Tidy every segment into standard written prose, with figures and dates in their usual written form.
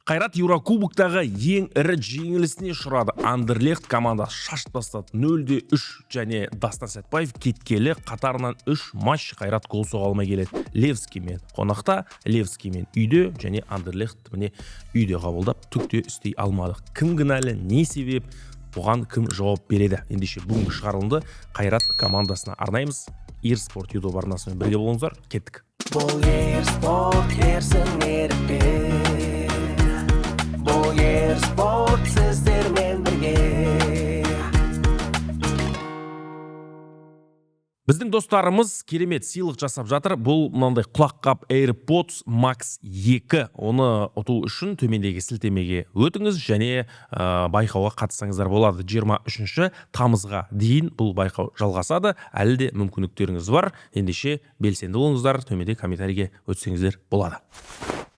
Қайрат Еурокубоктағы ең ірі жеңілісіне ұшырады. Андерлехт командасы шашып тастады 0-3 және Дастан Сәтбаев кеткелі қатарынан 3 матч Қайрат гол соға алмай келеді. Левскиймен қонақта, Левскиймен үйде және Андерлехт міне үйде қабылдап, түк те істей алмадық. Кім кінәлі, не себеп, бұған кім жауап береді? Ендеше, бүгінгі шығарылымды Қайрат командасына арнаймыз. Ерспорт Ютуб арнасымен бірге болыңыздар. Кеттік. Бұл Ерспорт, ерсін ерікпен. Бұл Ерспорт сіздермен бірге. Біздің достарымыз керемет сыйлық жасап жатыр. Бұл мынандай құлаққап AirPods Max 2. Оны ұту үшін төмендегі сілтемеге өтіңіз және байқауға қатыссаңыздар болады. 23 тамызға дейін бұл байқау жалғасады. Әлі де мүмкіндіктеріңіз бар. Ендеше, белсенді болыңыздар, төменде комментарийге өтсеңіздер болады.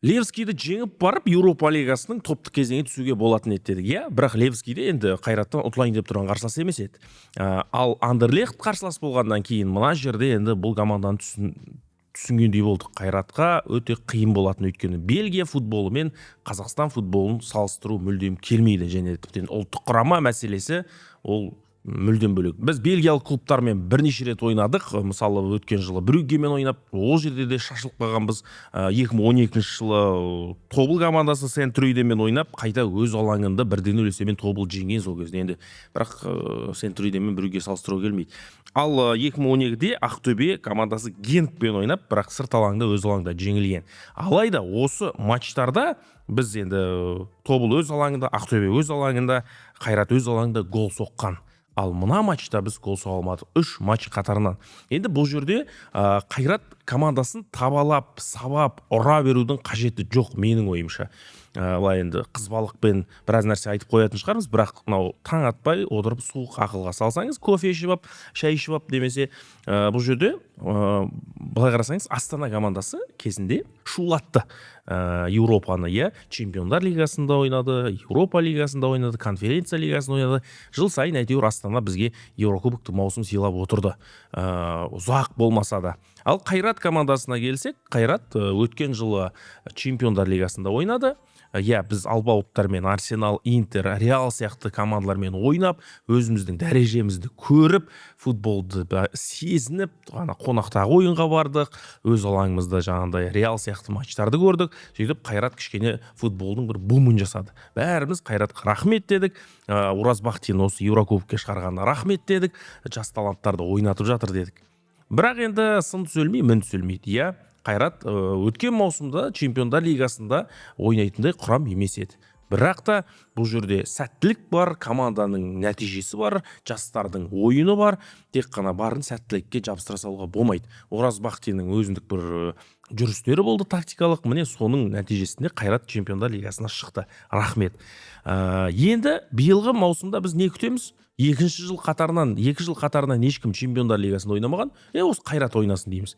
Левскийді жеңіп барып, Еуропа лигасының топтық кезеңіне түсуге болатын еді дедік, иә. Бірақ Левскийде енді Қайраттан ұтылайын деп тұрған қарсылас емес еді. Ал Андерлехт қарсылас болғаннан кейін мына жерде енді бұл команданы түсінгендей болдық. Қайратқа өте қиын болатын, өйткені Бельгия футболы мен Қазақстан футболын салыстыру мүлдем келмейді және тіптен ұлттық құрама мәселесі ол мүлдем бөлек. Біз бельгиялық клубтармен бірнеше рет ойнадық. Мысалы, өткен жылы Брюггемен ойнап, ол жерде де шашылып қалғанбыз. 2012 жылы Тобыл командасы Сент Трюйденмен ойнап, қайта өз алаңында 1-0 есебімен Тобыл жеңген сол кезде енді. Бірақ Сент Трюйденмен Брюгге салыстыруға келмейді. Ал 2012-де Ақтөбе командасы Генкпен ойнап, бірақ сырт алаңда, өз алаңында жеңілген. Алайда осы матчтарда біз енді Тобыл өз алаңында, Ақтөбе өз алаңында, Қайрат өз алаңында гол соққан. Ал мына матчта біз гол соға алмадық үш матч қатарынан. Енді бұл жерде Қайрат командасын табалап, сабап, ұра берудің қажеті жоқ менің ойымша. Былай енді қызбалықпен біраз нәрсе айтып қоятын шығармыз, бірақ мынау таң атпай отырып, суық ақылға салсаңыз, кофе ішіп алып, шай ішіп алып немесе бұл жерде былай қарасаңыз, Астана командасы кезінде шулатты Еуропаны, иә. Чемпиондар лигасында ойнады, Еуропа лигасында ойнады, Конференция лигасында ойнады. Жыл сайын әйтеуір Астана бізге еурокубоктық маусым сыйлап отырды, ұзақ болмаса да. Ал Қайрат командасына келсек, Қайрат өткен жылы Чемпиондар лигасында ойнады. Иә, біз алпауыттармен, Арсенал, Интер, Реал сияқты командалармен ойнап, өзіміздің дәрежемізді көріп, футболды сезініп, ана қонақтағы ойынға бардық, өз алаңымызда жаңағындай Реал сияқты матчтарды көрдік. Сөйтіп Қайрат кішкене футболдың бір бумын жасады. Бәріміз Қайратқа рахмет дедік, Уразбахтин осы еурокубокке шығарғанына рахмет дедік, жас таланттарды ойнатып жатыр дедік. Бірақ енді сын түзелмей, мін түзелмейді, иә. Қайрат өткен маусымда Чемпиондар лигасында ойнайтындай құрам емес еді. Бірақ та бұл жерде сәттілік бар, команданың нәтижесі бар, жастардың ойыны бар. Тек қана барын сәттілікке жабыстыра салуға болмайды. Оразбахтиннің өзіндік бір жүрістері болды тактикалық. Міне, соның нәтижесінде Қайрат Чемпиондар лигасына шықты, рахмет. Енді биылғы маусымда біз не күтеміз? Екінші жыл қатарынан, 2 жыл қатарынан ешкім Чемпиондар лигасында ойнамаған, осы Қайрат ойнасын дейміз.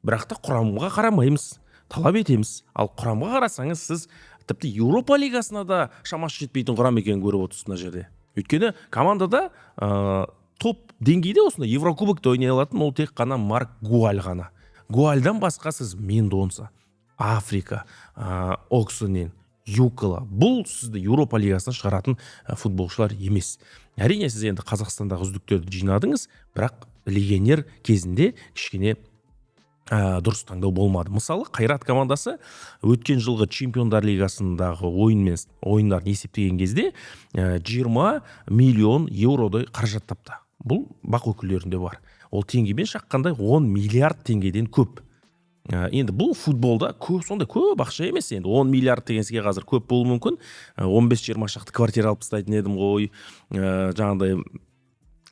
Бірақ та құрамға қарамаймыз, талап етеміз. Ал құрамға қарасаңыз, сіз тіпті Еуропа лигасына да шамасы жетпейтін құрам екенін көріп отырсыз мына жерде. Өйткені командада топ деңгейде осындай еврокубокта ойнай алатын ол тек қана Марк Гуаль ғана. Гуальдан басқа сіз Мендонса, Африка, Оксонен, Юкола, бұл сізді Еуропа лигасына шығаратын футболшылар емес. Әрине, сіз енді Қазақстандағы үздіктерді жинадыңыз, бірақ легионер кезінде кішкене дұрыс таңдау болмады. Мысалы, Қайрат командасы өткен жылғы Чемпиондар лигасындағы ойынмен ойындарын есептеген кезде 20 миллион еуродай қаражат тапты. Бұл БАҚ өкілдерінде бар. Ол теңгемен шаққанда 10 миллиард теңгеден көп. Енді бұл футболда көп, сондай көп ақша емес. Енді 10 миллиард деген сізге қазір көп болуы мүмкін. 15-20 шақты квартира алып тастайтын едім ғой, жаңағыдай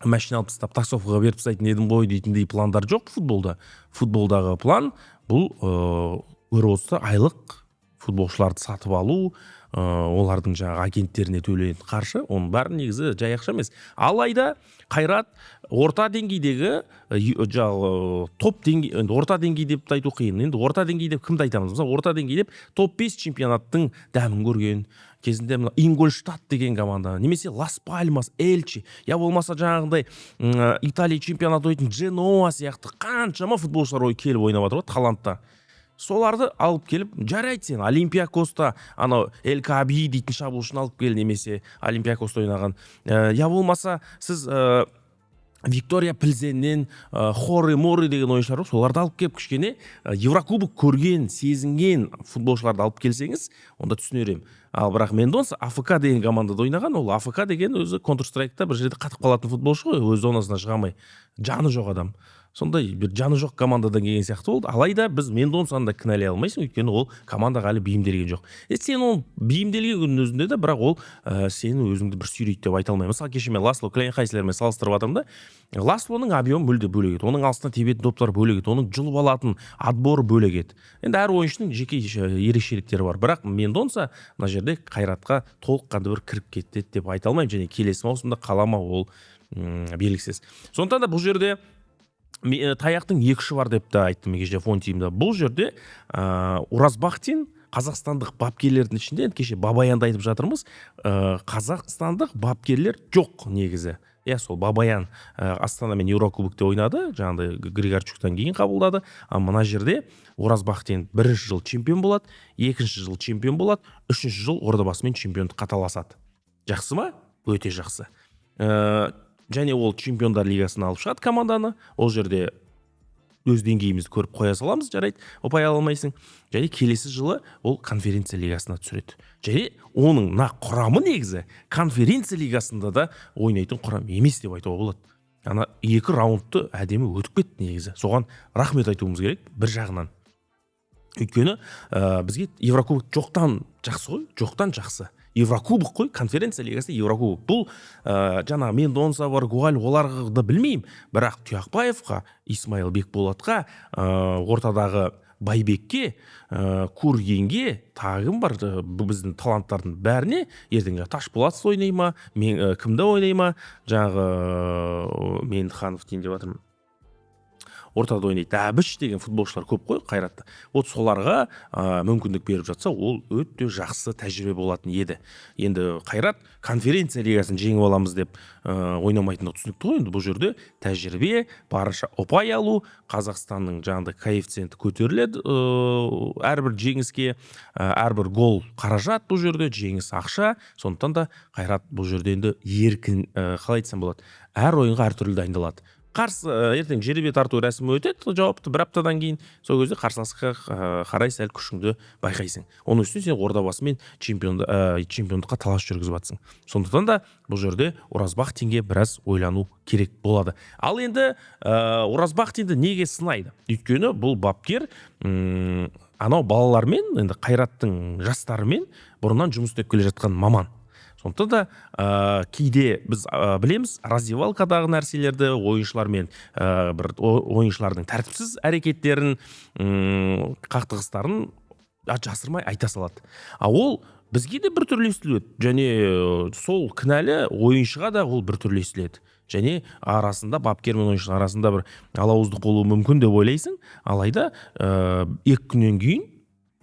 машина алып тастап, таксовкаға беріп тастайтын едім ғой дейтіндей пландар жоқ футболда. Футболдағы план бұл, көріп отырсыздар, айлық футболшыларды сатып алу, олардың жаңағы агенттеріне төленетін қаржы, оның бәрі негізі жай ақша емес. Алайда Қайрат орта деңгейдегі жаңағы топ деңгей, енді орта деңгей деп те айту қиын. Енді орта деңгей деп кімді айтамыз? Мысалы, орта деңгей деп топ 5 чемпионаттың дәмін көрген кезінде мына Ингольштадт деген команда немесе Лас Пальмас, Эльче, я болмаса жаңағындай Италия чемпионаты ойнайтын Дженоа сияқты қаншама футболшылар ой келіп ойнап жатыр ғой, таланттар. Соларды алып келіп, жарайды, сен Олимпиакоста анау Эль Кааби дейтін шабуылшыны алып кел немесе Олимпиакоста ойнаған, я болмаса сіз Виктория Пльзеннен Хоры Моры деген ойыншылар бар, соларды алып келіп, кішкене Еврокубок көрген, сезінген футболшыларды алып келсеңіз, онда түсінер едім. Ал бірақ Мендонса АФК деген командада ойнаған. Ол АФК деген өзі Контр Страйкта бір жерде қатып қалатын футболшы ғой, өз зонасынан шыға алмай, жаны жоқ адам. Сондай бір жаны жоқ командадан келген сияқты болды. Алайда біз Мендонсаны да кінәлай алмайсың, өйткені ол командаға әлі бейімделген жоқ. Сен ол бейімделген күннің өзінде де, бірақ ол сені өзіңді бір сүйрейді деп айта алмаймын. Мысалы, кеше мен Ласло Кляйнхайслермен салыстырып жатырмын да. Ласлоның объемы мүлде бөлек еді, оның астына тебетін доптар бөлек еді, оның жұлып алатын отборы бөлек еді. Енді әр ойыншының жеке ерекшеліктері бар. Бірақ Мендонса мына жерде Қайратқа толыққанды бір кіріп кетті деп айта алмаймын және келесі маусымда қала ма, ол белгісіз. Сондықтан да бұл жерде таяқтың екі ұшы бар деп те айттым кеше фон тимда. Бұл жерде Уразбахтин қазақстандық бапкерлердің ішінде, енді кеше Бабаянды айтып жатырмыз, қазақстандық бапкерлер жоқ негізі, иә. Сол Бабаян Астанамен Еурокубокте ойнады, жаңағыдай Григорчуктан кейін қабылдады. А мына жерде Оразбахтин бірінші жыл чемпион болады, екінші жыл чемпион болады, үшінші жыл Ордабасымен чемпиондыққа таласады. Жақсы ма? Өте жақсы. Және ол Чемпиондар лигасына алып шығады команданы. Ол жерде өз деңгейімізді көріп қоя саламыз, жарайды, ұпай ала алмайсың. Және келесі жылы ол Конференция лигасына түсіреді және оның мына құрамы негізі Конференция лигасында да ойнайтын құрам емес деп айтуға болады. Ана екі раундты әдемі өтіп кетті негізі, соған рахмет айтуымыз керек бір жағынан. Өйткені бізге Еврокубок жоқтан жақсы ғой, жоқтан жақсы Еврокубок қой. Конференция лигасы, Еврокубок бұл жаңағы Мендонса бар, Гуаль, оларды білмеймін, бірақ Тұяқбаевқа, Исмаил Бекболатқа, ортадағы Байбекке, Кургинге, тағы кім бар, біздің таланттардың бәріне. Ертең жаңағы Ташболатов ойнай ма, мен кімді ойнай ма, жаңағы Мендіханов дейін деп жатырмын, ортада ойнайды, Әбіш деген футболшылар көп қой Қайратта. Вот соларға мүмкіндік беріп жатса, ол өте жақсы тәжірибе болатын еді. Енді Қайрат Конференция лигасын жеңіп аламыз деп ойнамайтындығы түсінікті ғой. Енді бұл жерде тәжірибе, барынша ұпай алу, Қазақстанның жаңағыдай коэффициенті көтеріледі әрбір жеңіске, әрбір гол қаражат, бұл жерде жеңіс ақша. Сондықтан да Қайрат бұл жерде енді еркін, қалай айтсам болады, әр ойынға әртүрлі дайындалады. Қарсы ертең жеребе тарту рәсімі өтеді жауапты бір аптадан кейін, сол кезде қарсыласқа қарай сәл күшіңді байқайсың. Оның үстіне сен Ордабасымен чемпиондыққа талас жүргізіп жатсың. Сондықтан да бұл жерде Оразбахтинге біраз ойлану керек болады. Ал енді Оразбахтинді неге сынайды? Өйткені бұл бапкер анау балалармен, енді Қайраттың жастарымен бұрыннан жұмыс істеп келе жатқан маман. Сондықтан да кейде біз білеміз раздевалкадағы нәрселерді, ойыншылармен бір ойыншылардың тәртіпсіз әрекеттерін, қақтығыстарын жасырмай айта салады. А ол бізге де біртүрлі естіледі және сол кінәлі ойыншыға да ол біртүрлі естіледі және арасында, бапкер мен ойыншының арасында бір алауыздық болуы мүмкін деп ойлайсың. Алайда 2 күннен кейін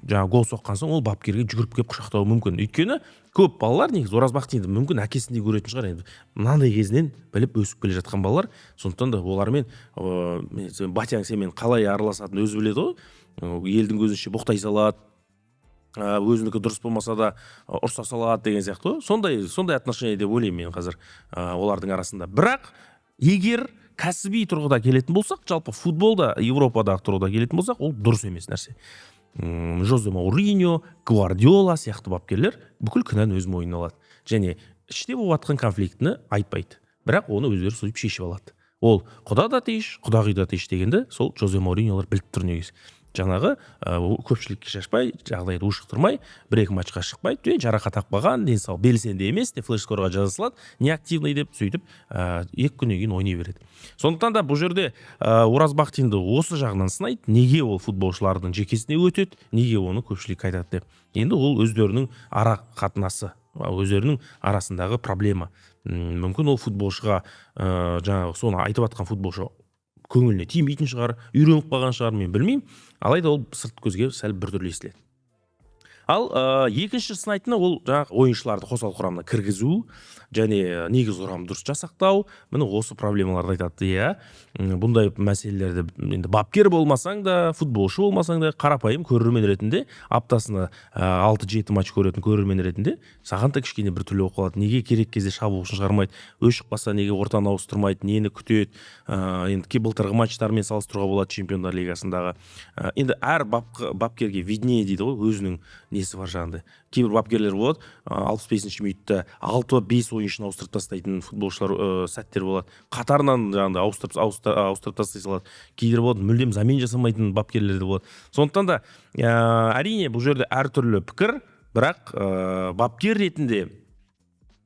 жаңағы гол соққан соң ол бапкерге жүгіріп келіп құшақтауы мүмкін. Өйткені көп балалар негізі Оразбақты енді мүмкін әкесіндей көретін шығар, енді мынандай кезінен біліп өсіп келе жатқан балалар. Сондықтан да олармен сен батяң сенімен қалай араласатынын өзі біледі ғой. Елдің көзінше боқтай салады, өзінікі дұрыс болмаса да ұрса салады деген сияқты ғой. Сондай отношение деп ойлаймын мен қазір олардың арасында. Бірақ егер кәсіби тұрғыда келетін болсақ, жалпы футболда, Европадағы тұрғыда келетін болсақ, ол дұрыс емес нәрсе. Жозе Мауриньо, Гвардиола сияқты бапкерлер бүкіл кінәні өз мойнына алады және іште болып жатқан конфликтіні айтпайды, бірақ оны өздері сөйтіп шешіп алады. Ол құда да тиіш, құдағи да тиіш дегенді сол Жозе Мауриньолар біліп тұр негізі. Жаңағы көпшілікке шашпай, жағдайды ушықтырмай, бір екі матчқа шықпай, жарақат алып, денсаулық белсенді емес деп флеш скорға жаза салады, неактивный деп. Сөйтіп 2 күннен кейін ойнай береді. Сондықтан да бұл жерде Оразбахтинді осы жағынан сынайды: неге ол футболшылардың жекесіне өтеді, неге оны көпшілікке айтады деп. Енді ол өздерінің ара қатынасы, өздерінің арасындағы проблема. Мүмкін ол футболшыға, жаңағы соны айтып жатқан футболшы көңіліне тимейтін шығар, үйреніп қалған шығар, мен білмеймін. Алайда ол сырт көзге сәл біртүрлі естіледі. Ал екінші сынайтыны ол жаңағы ойыншыларды қосалқы құрамына кіргізу және негізгі құрамды дұрыс жасақтау. Міне, осы проблемаларды айтады, иә. Бұндай мәселелерді енді бапкер болмасаң да, футболшы болмасаң да, қарапайым көрермен ретінде, аптасына 6-7 матч көретін көрермен ретінде саған да кішкене біртүрлі болып қалады. Неге керек кезде шабуылшыны шығармайды, өшіп қалса, неге ортаны ауыстырмайды, нені күтеді? Енді былтырғы матчтармен салыстыруға болады Чемпиондар лигасындағы. Енді әр бапкерге виднее дейді ғой, өзінің несі бар жаңағыдай. Кейбір бапкерлер болады, 65-минутта алты бес ойыншыны ауыстырып тастайтын футболшылар, сәттер болады, қатарынан жаңағыдай ауыстырып тастай салады. Кейбір болады, мүлдем замена жасамайтын бапкерлер де болады. Сондықтан да, әрине, бұл жерде әртүрлі пікір, бірақ бапкер ретінде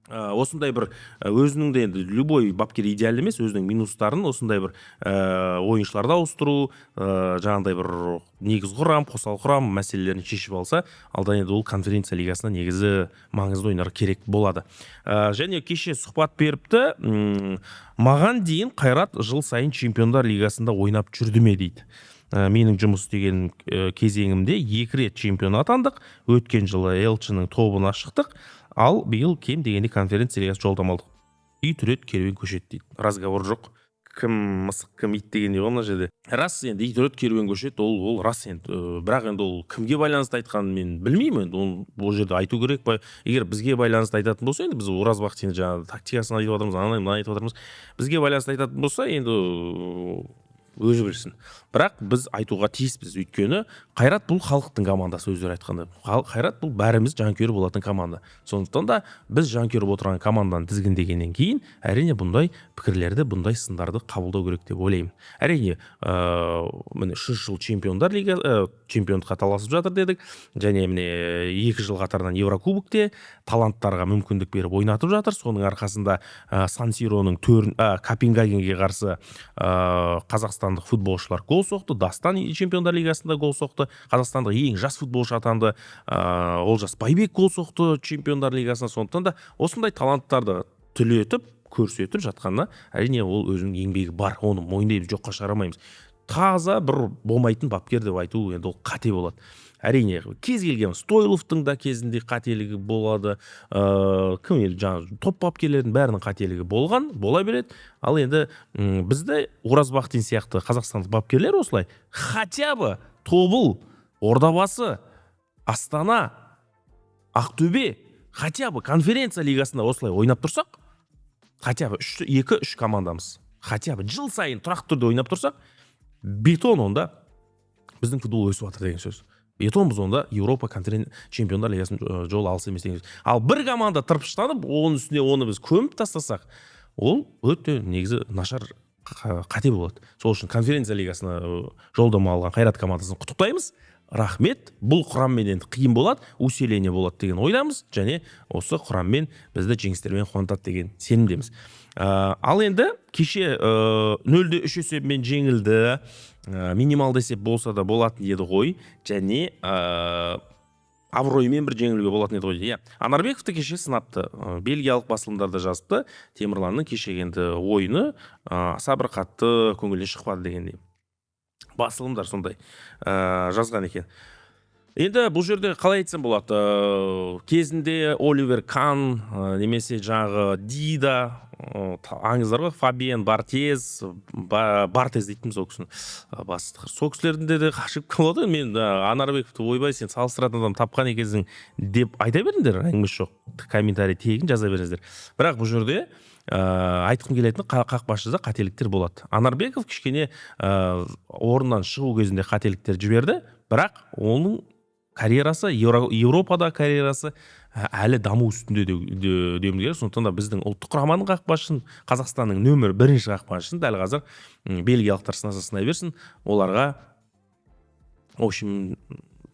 осындай бір өзінің де, енді любой бапкер идеальный емес, өзінің минустарын, осындай бір ойыншыларды ауыстыру, жаңағыдай бір негізгі құрам, қосалқы құрам мәселелерін шешіп алса, алда енді ол Конференция лигасында негізі маңызды ойындар керек болады. Және кеше сұхбат беріпті, маған дейін Қайрат жыл сайын Чемпиондар лигасында ойнап жүрді ме дейді. Менің жұмыс істеген кезеңімде екі рет чемпион атандық. Өткен жылы Элчінің тобына шықтық, ал биыл кем дегенде Конференция лигасы жолдама алдық. Ит үреді, керуен көшеді дейді, разговор жоқ, кім мысық, кім ит дегендей ғой мына жерде. Рас, енді ит үреді, керуен көшеді, ол рас енді. Бірақ енді ол кімге байланысты айтқанын мен білмеймін. Енді оны бұл жерде айту керек па? Егер бізге байланысты айтатын болса, енді біз Оразбақтин жаңағы тактикасын айтып жатырмыз, ананы мынаны айтып жатырмыз. Бізге байланысты айтатын болса, енді өзі білсін. Бірақ біз айтуға тиіспіз, өйткені Қайрат бұл халықтың командасы, өздері айтқандай. Қайрат бұл бәріміз жанкүйер болатын команда. Сондықтан да біз жанкүйер болып отырған команданы тізгіндегеннен кейін, әрине, бұндай пікірлерді, бұндай сындарды қабылдау керек деп ойлаймын. Әрине, міне, үшінші жыл Чемпиондар лига чемпиондыққа таласып жатыр дедік және міне, 2 жыл қатарынан Еврокубокте таланттарға мүмкіндік беріп ойнатып жатыр. Соның арқасында Сан Сироның төрін, Копенгагенге қарсы қазақстандық футболшылар гол соқты, Дастан Чемпиондар лигасында гол соқты, қазақстандық ең жас футболшы атанды, Олжас Байбек гол соқты Чемпиондар лигасында. Сондықтан да осындай таланттарды түлетіп, көрсетіп жатқанына, әрине, ол өзінің еңбегі бар, оны мойындаймыз, жоққа шығара алмаймыз. Таза бір болмайтын бапкер деп айту енді ол қате болады. Әрине, кез келген Стойловтың да кезінде қателігі болады, кім енді, жаңағы топ бапкерлердің бәрінің қателігі болған, бола береді. Ал енді бізді Оразбақтин сияқты қазақстандық бапкерлер осылай хотя бы Тобыл, Ордабасы, Астана, Ақтөбе, хотя бы Конференция лигасында осылай ойнап тұрсақ, хотя бы үш, екі үш командамыз хотя бы жыл сайын тұрақты түрде ойнап тұрсақ, бетон, онда біздің футбол өсіп жатыр деген сөз. Бетон, біз онда Еуропа Чемпиондар лигасының жолы алыс емес деген сөз. Ал бір команда тырпыштанып, оның үстіне оны біз көміп тастасақ, ол өте негізі нашар, қате болады. Сол үшін Конференция лигасына жолдама алған Қайрат командасын құттықтаймыз, рахмет. Бұл құраммен енді қиын болады, усиление болады деген ойдамыз және осы құраммен бізді жеңістермен қуантады деген сенімдеміз. Ал енді кеше 0:3 есебімен жеңілді. Минималды есеп болса да болатын еді ғой және абыроймен бір жеңілуге болатын еді ғой, иә. Анарбековті кеше сынапты. Бельгиялық басылымдарда жазыпты, Темірланның кешегі енді ойыны аса бір қатты көңілден шықпады дегендей, басылымдар сондай жазған екен. Енді бұл жерде қалай айтсам болады, кезінде Оливер Кан немесе жаңағы Дида, аңыздар ғой, Фабиен Бартез, Бартез дейтінбіз ол кісіні. Бастық сол кісілердің де ошибка болады ғой. Мен Анарбековті ойбай, сен салыстыратын адам тапқан екенсің деп айта беріңдер, әңгімесі жоқ, комментарий тегін жаза беріңіздер. Бірақ бұл жерде айтқым келетіні, қақпашыда қателіктер болады. Анарбеков кішкене орнынан шығу кезінде қателіктер жіберді, бірақ оның карьерасы, Еуропада карьерасы әлі даму үстінде деуіміз керек. Сондықтан да біздің ұлттық құраманың қақпашысын, Қазақстанның нөмір бірінші қақпашысын дәл қазір бельгиялықтар сынаса, сынай берсін. Оларға, в общем,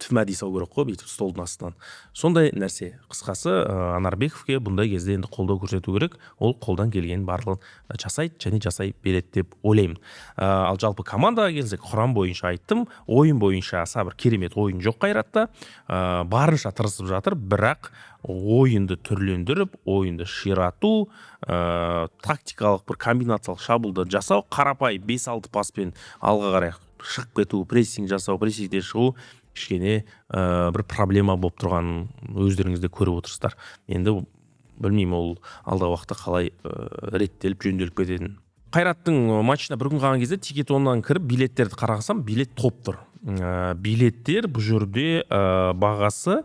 тфмә дей салу керек қой бүйтіп столдың астынан, сондай нәрсе. Қысқасы, Анарбековке бұндай кезде енді қолдау көрсету керек. Ол қолдан келгеннің барлығын жасайды және жасай береді деп ойлаймын. Ал жалпы командаға келсек, құрам бойынша айттым, ойын бойынша аса бір керемет ойын жоқ Қайратта. Барынша тырысып жатыр, бірақ ойынды түрлендіріп, ойынды ширату, тактикалық бір комбинациялық шабуылды жасау, қарапайым 5-6 паспен алға қарай шығып кету, прессинг жасау, прессингте шығу. Кішкене бір проблема болып тұрғанын өздеріңіз де көріп отырсыздар. Енді білмеймін, ол алдағы уақытта қалай реттеліп, жөнделіп кететінін. Қайраттың матчына бір күн қалған кезде Тикетоннан кіріп билеттерді қарасам, билет толып тұр. Билеттер бұл жерде бағасы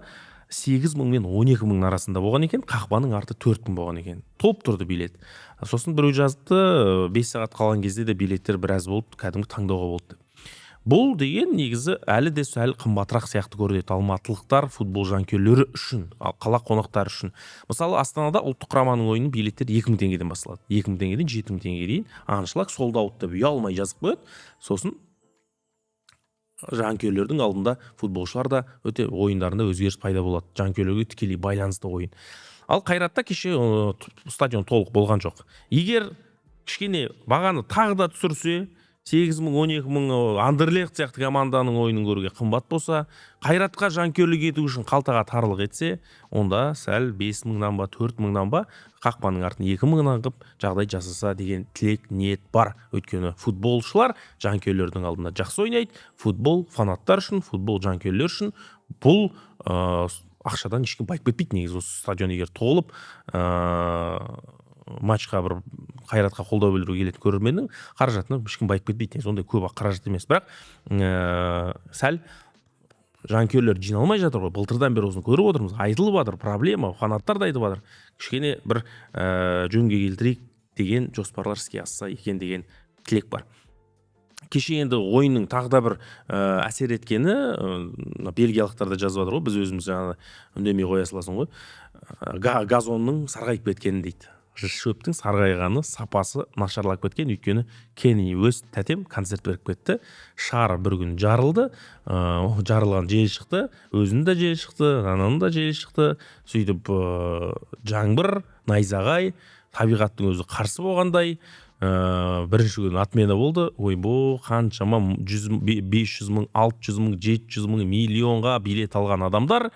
8 мың мен 12 мыңның арасында болған екен, қақпаның арты 4 мың болған екен. Толып тұрды билет. Сосын біреу жазыпты, 5 сағат қалған кезде де билеттер біраз болды, кәдімгі таңдауға болды деп. Бұл деген негізі әлі де сәл қымбатырақ сияқты көрінеді алматылықтар, футбол жанкүйерлері үшін, ал қала қонақтары үшін. Мысалы, Астанада ұлттық құраманың ойыны билеттер 2000 теңгеден басталады, 2000 теңгеден 7000 теңгеге дейін. Аншлаг, sold out деп ұялмай жазып қояды. Сосын жанкүйерлердің алдында футболшылар да өте ойындарында өзгеріс пайда болады, жанкүйерлерге тікелей байланысты ойын. Ал Қайратта кеше стадион толық болған жоқ. Егер кішкене бағаны тағы да түсірсе, 8 мың, 12 мың, Андерлехт сияқты команданың ойынын көруге қымбат болса, Қайратқа жанкүйерлік ету үшін қалтаға тарлық етсе, онда сәл 5000-нан ба, 4000-нан ба, қақпаның артын 2000-нан қылып жағдай жасаса деген тілек, ниет бар. Өйткені футболшылар жанкүйерлердің алдында жақсы ойнайды. Футбол фанаттар үшін, футбол жанкүйерлер үшін. Бұл ақшадан ешкім байып кетпейді негізі. Осы стадион егер толып, матчқа бір Қайратқа қолдау білдіруге келетін көрерменнің қаражатына ешкім байып кетпейді негізі, ондай көп қаражат емес. Бірақ сәл жанкүйерлер жиналмай жатыр ғой, былтырдан бері осыны көріп отырмыз, айтылып жатыр проблема, фанаттар да айтып жатыр. Кішкене бір жөнге келтірейік деген жоспарлар іске асса екен деген тілек бар. Кеше енді ойынның тағы да бір әсер еткені, мына бельгиялықтар да жазып жатыр ғой, біз өзіміз жаңағы үндемей қоя саласың ғой, газонның сарғайып кеткенін дейді. Шөптің сарғайғаны, сапасы нашарлап кеткен, өйткені Кенни Уэст тәтем концерт беріп кетті. Шары бір күн жарылды, жарылған жел шықты, өзінің де желі шықты, ананың да желі шықты. Сөйтіп жаңбыр, найзағай, табиғаттың өзі қарсы болғандай, бірінші күні отмена болды. Ойбо, қаншама жүз, 500 мың, 600 мың, 700 мың, миллионға билет алған адамдар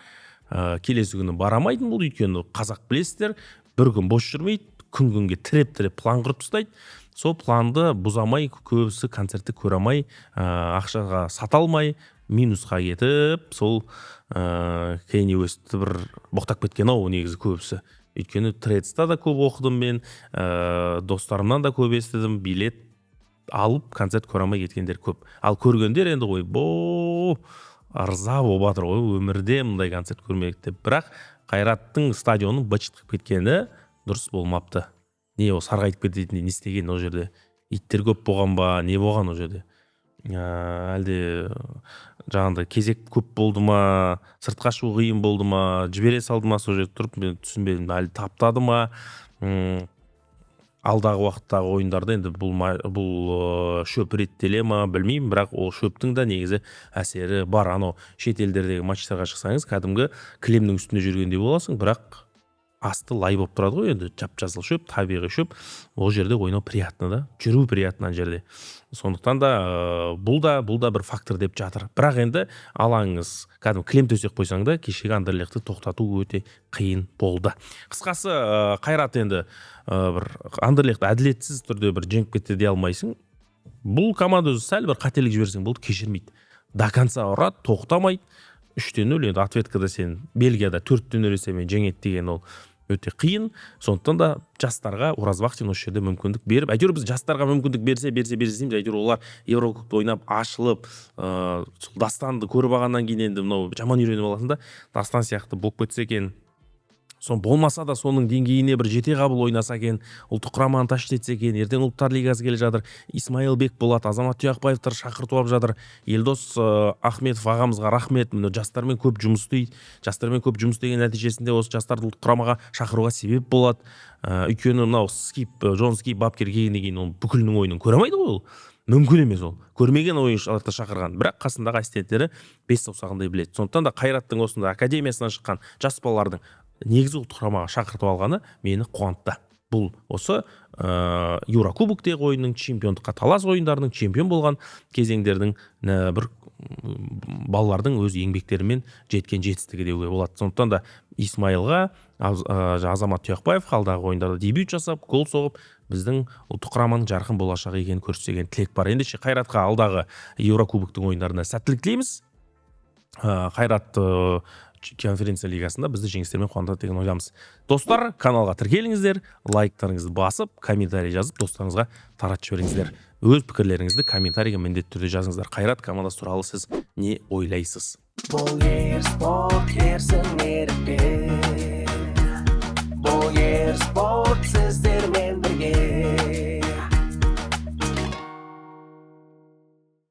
келесі күні бара алмайтын болды. Өйткені қазақ, білесіздер, бір күн бос жүрмейді, күн күнге тіреп тіреп план құрып тастайды. Сол планды бұза алмай, көбісі концертті көре алмай, ақшаға сата алмай, минусқа кетіп, сол Кенни Уэстті бір боқтап кеткен ау негізі көбісі. Өйткені Тредста да көп оқыдым мен, достарымнан да көп естідім, билет алып концерт көре алмай кеткендер көп. Ал көргендер енді ойбо, ырза болып жатыр ғой, өмірде мұндай концерт көрмедік деп. Бірақ Қайраттың стадионын быт шыт қылып кеткені дұрыс болмапты. Не, ол сарғайтып кететіндей не істеген ол жерде? Иттер көп болған ба, не болған ол жерде? Әлде жаңағыдай кезек көп болды ма, сыртқа шығу қиын болды ма, жібере салды ма сол жерде тұрып, мен түсінбедім. Әлі таптады ма? Алдағы уақыттағы ойындарда енді бұл шөп реттеле ма, білмеймін, бірақ ол шөптің де негізі әсері бар. Анау шет елдердегі матчтарға шықсаңыз, кәдімгі кілемнің үстінде жүргендей боласың, бірақ асты лай болып тұрады ғой енді, жап жасыл шөп, табиғи шөп. Ол жерде ойнау приятно да, жүру приятно ана жерде. Сондықтан да бұл да бір фактор деп жатыр. Бірақ енді алаңыңыз кәдімгі кілем төсек қойсаң да, кешегі Андерлехті тоқтату өте қиын болды. Қысқасы, Қайрат енді бір Андерлехті әділетсіз түрде бір жеңіп кетті дей алмайсың. Бұл команда өзі сәл бір қателік жіберсең болды, кешірмейді, до конца ұрады, тоқтамайды. 3-0, енді ответкада сен Бельгияда 4-0 есебімен жеңеді деген ол өте қиын. Сондықтан да жастарға Уразбахтин осы жерде мүмкіндік беріп, әйтеуір біз жастарға мүмкіндік берсе, берсе, берсе дейміз. Әйтеуір олар еврокубокты ойнап ашылып, сол Дастанды көріп алғаннан кейін енді мынау жаман үйреніп аласың да, Дастан сияқты болып кетсе екен, сон болмаса да соның деңгейіне бір жете қабыл ойнаса екен, ұлттық құраманы тащить етсе екен. Ертең Ұлттар лигасы келе жатыр, Исмаил Бекболат, Азамат Тұяқбаевтар шақыртып алып жатыр. Елдос Ахметов ағамызға рахмет, міне, жастармен көп жұмыс істейді. Жастармен көп жұмыс істеген нәтижесінде осы жастарды ұлттық құрамаға шақыруға себеп болады. Өйткені мынау Скип, Джон Скип бапкер келгеннен кейін ол бүкілінің ойынын көре алмайды ғой, ол мүмкін емес. Ол көрмеген ойыншыларды шақырған, бірақ қасындағы ассистенттері бес саусағындай біледі. Сондықтан да Қайраттың осындай академиясынан шыққан жас балалардың негізгі ұлттық құрамаға шақыртып алғаны мені қуантты. Бұл осы еурокубоктегі ойынның, чемпиондыққа талас ойындарының, чемпион болған кезеңдердің бір балалардың өз еңбектерімен жеткен жетістігі деуге болады. Сондықтан да Исмаилға, Азамат Тұяқбаевқа алдағы ойындарда дебют жасап, гол соғып, біздің ұлттық құраманың жарқын болашағы екенін көрсетсе деген тілек бар. Ендеше, Қайратқа алдағы еурокубоктың ойындарына сәттілік тілейміз. Қайрат Конференция лигасында бізді жеңістермен қуантады деген ойдамыз. Достар, каналға тіркеліңіздер, лайктарыңызды басып, комментарий жазып, достарыңызға таратып жіберіңіздер. Өз пікірлеріңізді комментарийге міндетті түрде жазыңыздар. Қайрат командасы туралы сіз не ойлайсыз? Бұл Ерспорт, Ерсін Ерікпен. Бұл Ерспорт.